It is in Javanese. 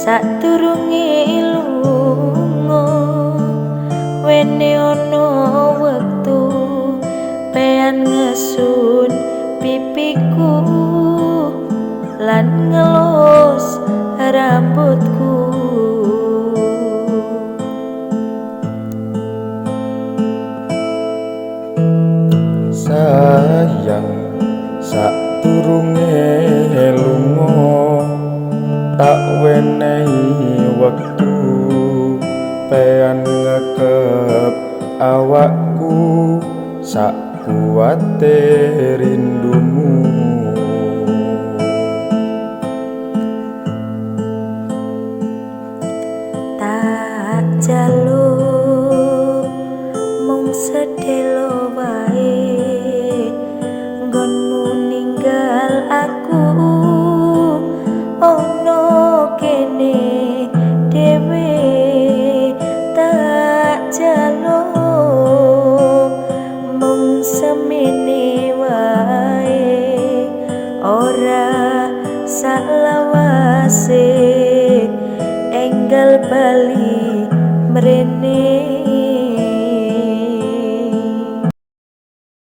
Sadurunge lunga wene ana wektu pean ngesun pipiku lan ngelus rambutku. Sayang sadurunge lunga tak wenehi wektu pean ngekep awakku sak kuwate rindumu. Tak jaluk mung sedelo wae nggonmu ninggal aku ono kene dhewe. Tak jaluk mung semene wae ora saklawase.